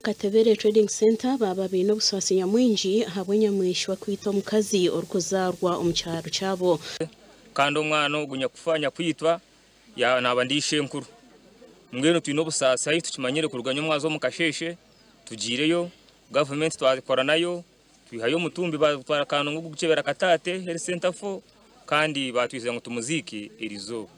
Katebere Trading Centre baaba baine obusaasi nyamwingi ahabw'enyamaishwa kwita omukazi orikuzaarwa omu kyaro kyabo. Kandi omwana ogu nyakufa nyakwitwa naaba ndi ishenkuru. Mbwenu twine obusaasi ahi tukimanyire kuruga nyomwaza omu kasheeshe tugiireyo, gavumenti twakora nayo, twihayo omutumbi batwara Kanungu kugukyebera Kataate Health Centre 4 kandi batwizira ngu tumuziike erizooba.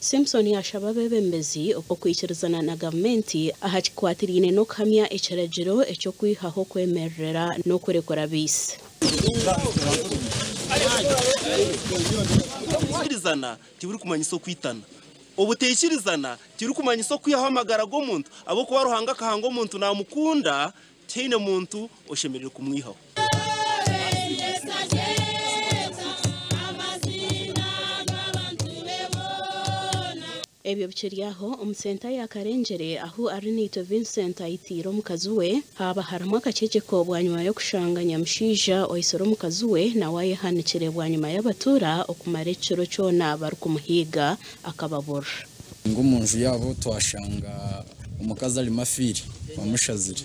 Simpson yaashaba abeebembezi okwikirizana na gavumenti aha kikwatiraine n'okuhamya ekiragiro eky'okwihaho okwemerera n'okurekura abaitsi. Obutaikirizana tiburikumanyisa okwitana. Obutaikirizana tiburikumanyisa okwihaho amagara g'omuntu ahabw'okuba Ruhanga akahanga omuntu naamukunda, tihaine muntu oshemereire kumwihaho. Ebyo bikiri aho, omu senta ya Karengyere ahu Arinaitwe Vincent aitiire omukazi we, haaba harimu akakyegyeko bwanyima y'okushanga nyamushaija oitsire omukazi we nawe ayehanikire bwanyima y'abatuura okumara ekiro kyona barikumuhiiga akababurira. Ngu omu nju yaabo twashanga omukazi arimu afiire bamushazire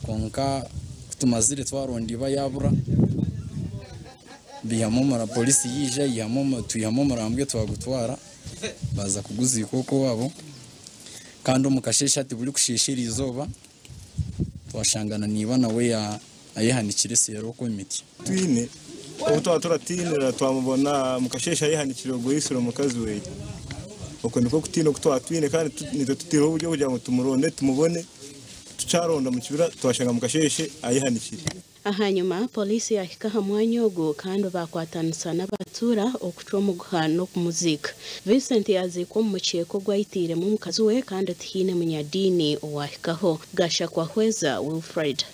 kwonka ku tumazire twaronda iba yaabura baihamu omura polisi yaija yaihamu twihamu omurambwe twagutwara baaza kuguziika okwo owaabo kandi omu kasheeshe hati burikusheesha eriizooba twashangana naiba nawe ayehanikire seeri okwo omu miti. Twine obu twaba turatiinira twamubona omu kasheeshe ayehanikire ogwo oitsire omukazi we. Okwo nikwo kutiina oku twaba twine kandi naitwe tutaireho oburyo kugira ngu tumuronde tumubone. Tukyaronda omu kibira twashanga omu kasheeshe ayehanikire. Ahanyima, Pooriisi yaahika aha mwanya ogu kandi baakwatanisa n'abatuura okucwa omuguha n'okumuziika. Vincent yaaziikwa omu mukyeeka ogu aitiiremu omukazi we kandi tihaine munyadiini owaahikaho. Gashakwa Hweza Wilfred.